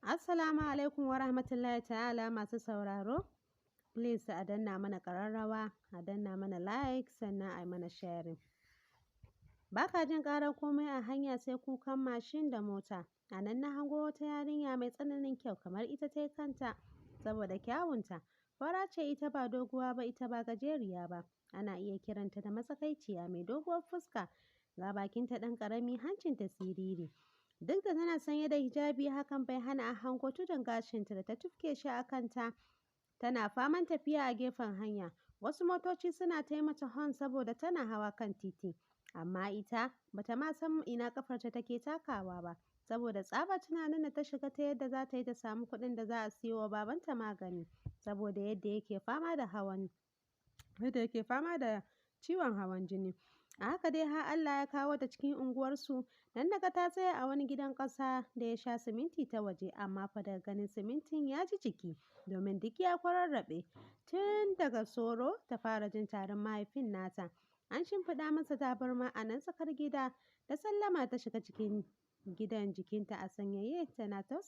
Assalamu alaikum wa rahmatullahi ta'ala masu sauraro. Please a danna mana ƙararrawa, a danna mana like, sannan a yi mana sharing. Ba ka jin ƙarar komai a hanya sai kukan mashin da mota. A nan na hango wata yarinya mai tsananin kyau kamar ita ta yi kanta saboda kyawunta. Fara ce ita, ba doguwa ba, ita ba gajeriya ba. Ana iya kiranta da matsakaiciya, mai doguwar fuska. Ga bakinta ɗan ƙarami, hancinta siriri. Duk da tana sanye da hijabi, hakan bai hana a hango tudun gashinta da ta tufke shi a kanta. Tana faman tafiya a gefen hanya. Wasu motoci suna ta mata horn saboda tana hawa kan titi. Amma ita bata ma san ina ƙafarta take takawa ba, saboda tsabar tunanin da ta shiga ta yadda za ta yi ta samu kuɗin da za a siyo wa babanta magani, saboda yadda yake fama da ciwon hawan jini. A haka dai har Allah ya kawo ta cikin unguwarsu. Nan naga ta tsaya a wani gidan ƙasa da ya sha siminti ta waje, amma fa daga ganin simintin ya ji jiki, domin duk ya kwararrabe. Tun daga soro ta fara jin tarin mahaifin nata. An shimfiɗa masa tabarma a nan tsakar gida. Da sallama ta shiga cikin gidan, jikinta a sanyaye, tana tausaya.